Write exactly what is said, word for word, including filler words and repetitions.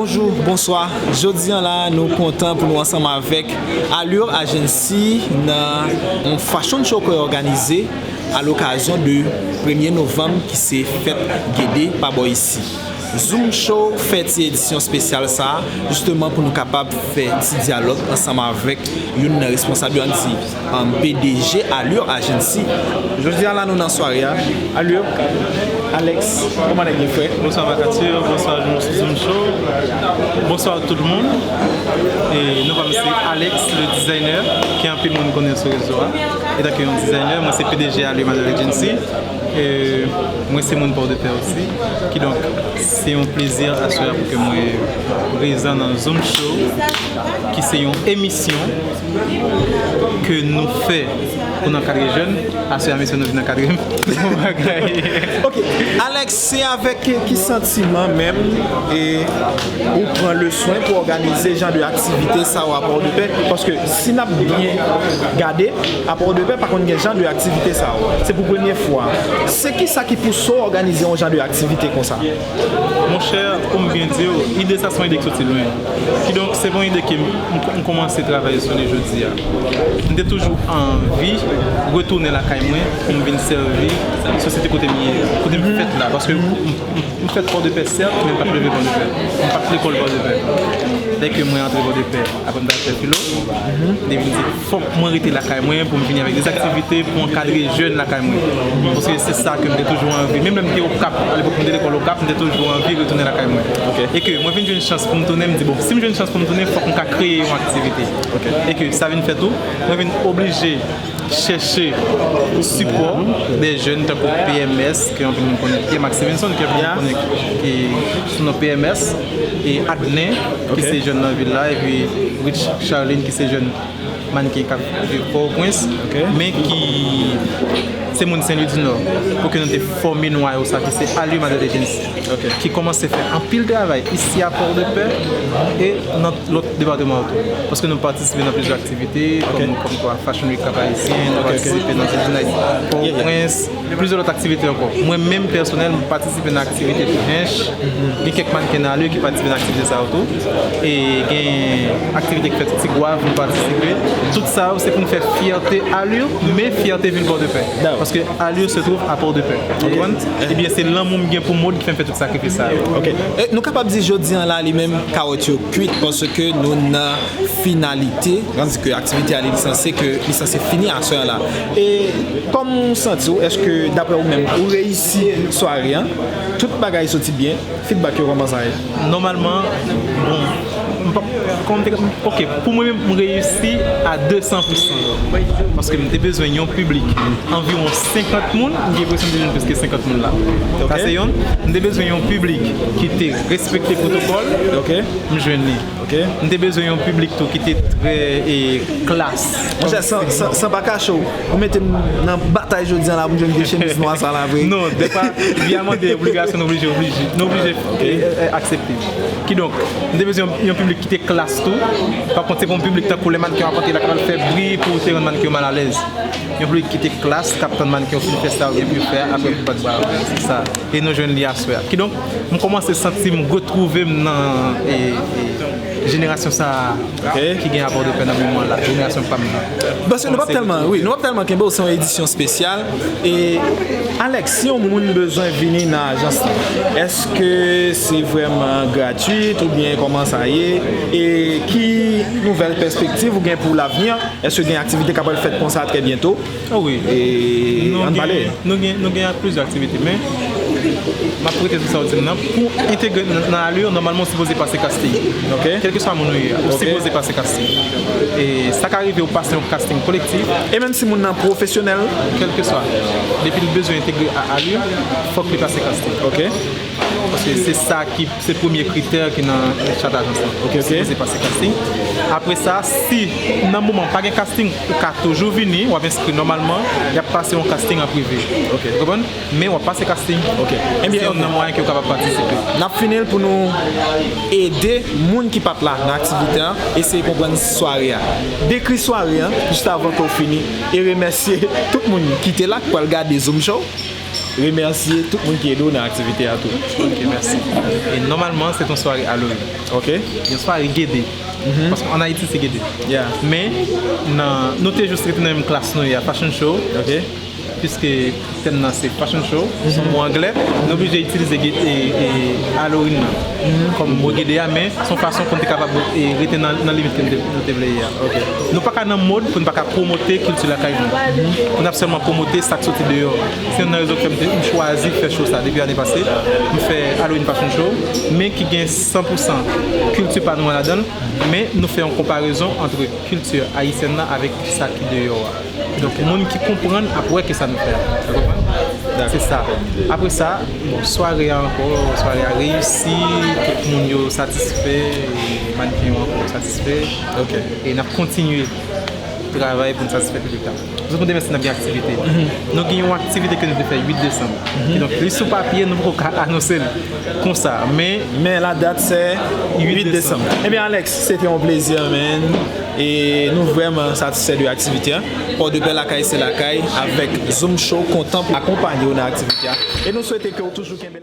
Bonjou, bonswa. Jodi a la, nou kontan pou nou ansanm avèk Allure Agency nan yon fashion show ke yo òganize a lokazyon de premye novanm ki se fèt Gede pa bò isi. Zoom Show fè ti edisyon espesyal sa a, jisteman pou nou kapab fè ti dyalòg ansanm avèk youn nan responsab yo, ann di, um, P D G Allure Agency. Jodi a la, nou nan sware a. Allure, Alex, kòman nèg yo, frè? Bonswa Vacature, bonswa Zoom Show, bonswa tout moun. E non pa m se Alex, le designer, ke anpil moun konnen sou rezo a. Etanke yon designer, mwen se P D G Allure Model Agency. E mwen se moun Pòdepè osi. Kidonk, se yon plezi aswè a pou ke mwen prezan nan Zoom Show, ki se yon emisyon ke nou fè pou n ankadre jèn. Aswè a, mesye, nou vin ankadre m. Bon bagay. Ok, Alex, se avèk ki santiman menm e ou pran le swen pou òganize jan de aktivite sa yo a Pòdepè? Paske si n ap byen gade, a Pòdepè pa konn gen jan de aktivite sa yo. Se pou premye fwa. Se kisa ki pouse w òganize yon jan de aktivite konsa? Monchè, pou m byen di w, ide sa se yon ide ki soti lwen. Kidonk, se pa yon ide ke m, m, m kòmanse travay sou li jodi a. M te toujou anvi retounen lakay mwen pou m vin sèvi sosyete kote m ye, kote m fèt la. Paske m, m, m fèt Pòdepè, sèt, men m pa t leve Pòdepè. M pa t lekòl Pòdepè. Dèke mwen antre Pòdepè, apre m t al fè filo, m te vin di, fòk mwen rete lakay mwen pou m vini avèk de aktivite pou ankadre jèn lakay mwen. Paske se sa ke m te toujou anvi. Menm lè m te Okap, alepòk m te lekòl Okap, m te toujou anvi retounen lakay mwen. Ok. E ke mwen vin jwenn chans pou m tounen, m di, bon, si m jwenn chans pou m tounen, fòk m ka kreye yon aktivite. Ok. E ke sa vin fèt tou, mwen vin oblije chèche sipò de jèn tankou P M S, ke anpil moun konnen, Pierre Max Stevenson, ke anpil moun konnen, e sou non P M S, e Adnen, ki se jèn nan vil la, epi Rich Charlene, ki se jèn mannken k ap viv Pòtoprens, men ki se moun Sen Lwi di Nò, pou ke nou te fòme nwa yo sa, ki se Allure Model Agency, ki kòmanse fè anpil travay isi a Pòdepè e nan lòt depatman yo tou. Paske nou patisipe nan plizyè aktivite, kòm, kòm kwa Fashion Week Cap Haïtien, nou patisipe nan City Night Pòtoprens, plizyè lòt aktivite ankò. Mwen menm pèsonèl, m patisipe nan aktivite French. Gen kèk mannken nan Allure ki patisipe nan aktivite sa yo tou. E gen aktivite ki fèt Tigwav, nou patisipe. Tout sa yo, se pou n fè fyète Allure, men fyète vil Pòdepè. Paske Allure se trouve a Pòdepè. Ou konprann? Ebyen, se lanmou m gen pou mòd ki fè m fè tout sakrifis sa yo. Ok. E nou kapab di jodi a la, li menm, kawòt yo kwit, paske nou nan finalite, tandis ke aktivite a, li sanse ke, li sanse fini aswè a la. E kòman w santi w? Èske, daprè ou menm, ou reyisi sware an? Tout bagay soti byen? Feedback yo, kòman sa ye? Nòmalman, bon, m pa, kòman m te, ok, pou mwen menm, m reyisi a de san pou san. Paske m te bezwen yon piblik anviwon senkant moun, m gen enpresyon m te jwenn plis ke senkant moun la. Sa se yonn. M te bezwen yon piblik ki te respekte pwotokòl, m jwenn li. Ok. M te bezwen yon piblik tou ki te trè, e, klas. Monchè, san, san, san pa kache w, ou mete m nan batay jodi a la pou m jwenn vye chemiz nwa sa la vre. Non, dèfwa, vi a mande obligasyon, nou oblije, oblije, nou oblije, e, e, e, aksepte. Kidonk, m te bezwen yon, yon piblik ki te klas tou. Pa kont, se pa yon piblik tankou lè mannken yo ap antre la k ap al fè bri pou te rann mannken yo malalèz. Yon piblik ki te klas, k ap tann mannken yo fin fè sa yo gen pou yo fè a, apre pou bat bra yo. Se sa. E nou jwenn li aswè a. Kidonk, m kòmanse santi m retwouve m nan, e, e, jenerasyon sa a ki gen a Pòdepè nan moman la, jenerasyon pa m nan. Paske nou p ap tèlman, wi, nou p ap tèlman kenbe w, se yon edisyon espesyal. E, Alex, si yon moun bezwen vini nan ajans lan, èske se vrèman gratwit oubyen kòman sa ye? E ki nouvèl pèspektiv ou gen pou lavni an? Èske gen aktivite k ap pral fèt konsa trè byento? O wi. E, ann pale. Nou gen, nou gen plizyè aktivite, men m ap rete sou sa w di m nan. Pou entegre nan, nan Allure, nòmalman, ou sipoze pase casting. Ok. Kèlkeswa moun ou ye a, ou sipoze pase casting. E sa ka rive ou pase yon casting kolektif. E menm si moun nan pwofesyonèl? Kèlkeswa. Depi l bezwen entegre a Allure, fòk li pase casting. Ok. Paske se sa ki, se premye kritè ki nan chat ajans lan. Ok, ok. Ou sipoze pase casting. Apre sa, si nan moman pa gen casting, ou ka toujou vini, w ap enskri nòmalman, y ap pase yon casting an prive. Ok. Ou konprann? Men w ap pase casting. Ok. Ebyen, se youn nan mwayen ke w kapab patisipe. N ap fini l pou nou ede moun ki pa t la nan aktivite an eseye konprann sware a. Dekri sware an, jis avan ke w fini, e remèsye tout moun ki te la, ki pral gade Zoom Show. remèsye tout moun ki ede w nan aktivite a tou. Ok, mèsi. E nòmalman, se yon sware Halloween. Ok? Yon sware Gede. Paske an Ayiti, se Gede. Yeah. Men, nan, nou te jis rete nan menm klas nou ye a, fashion show. Ok. Piske tèm nan se fashion show, se yon mo anglè, nou oblije itilize Ge- e, e, Halloween nan kòm mo Gede a, men se yon fason pou n te kapab e, rete nan, nan limit ke nou te, nou te vle ye a. Ok. Nou pa ka nan mòd pou n pa ka pwomote kilti lakay nou. Pou n ap sèlman pwomote sa k soti deyò. Se youn nan rezon k fè m te, m chwazi fè show sa depi ane pase. M fè Halloween Fashion Show, men ki gen san pou san kilti pa nou an ladan l, men nou fè yon konparezon ant kilti ayisyèn nan avèk sa ki deyò a. Donk, moun ki konprann ap wè ke sa nou fè a. Ou konprann? Se sa. Apre sa, bon, sware a ankò, sware a reyisi, tout moun yo satisfè, e mannequin yo ankò satisfè. Ok. E n ap kontinye travay pou n satisfè piblik la. Jodi mèsi n ap gen aktivite. Nou gen yon aktivite ke nou te fè uit desanm. Ki donk, li sou papye, nou poko ka anonse l konsa. Men Men la dat se uit desanm. Ebyen, Alex, se te yon plezi, man. E nou vrèman satisfè de aktivite a. Pòdepè lakay se lakay avèk Zoom Show kontan pou akonpanye w nan aktivite a. E nou swete ke w toujou kenbe la.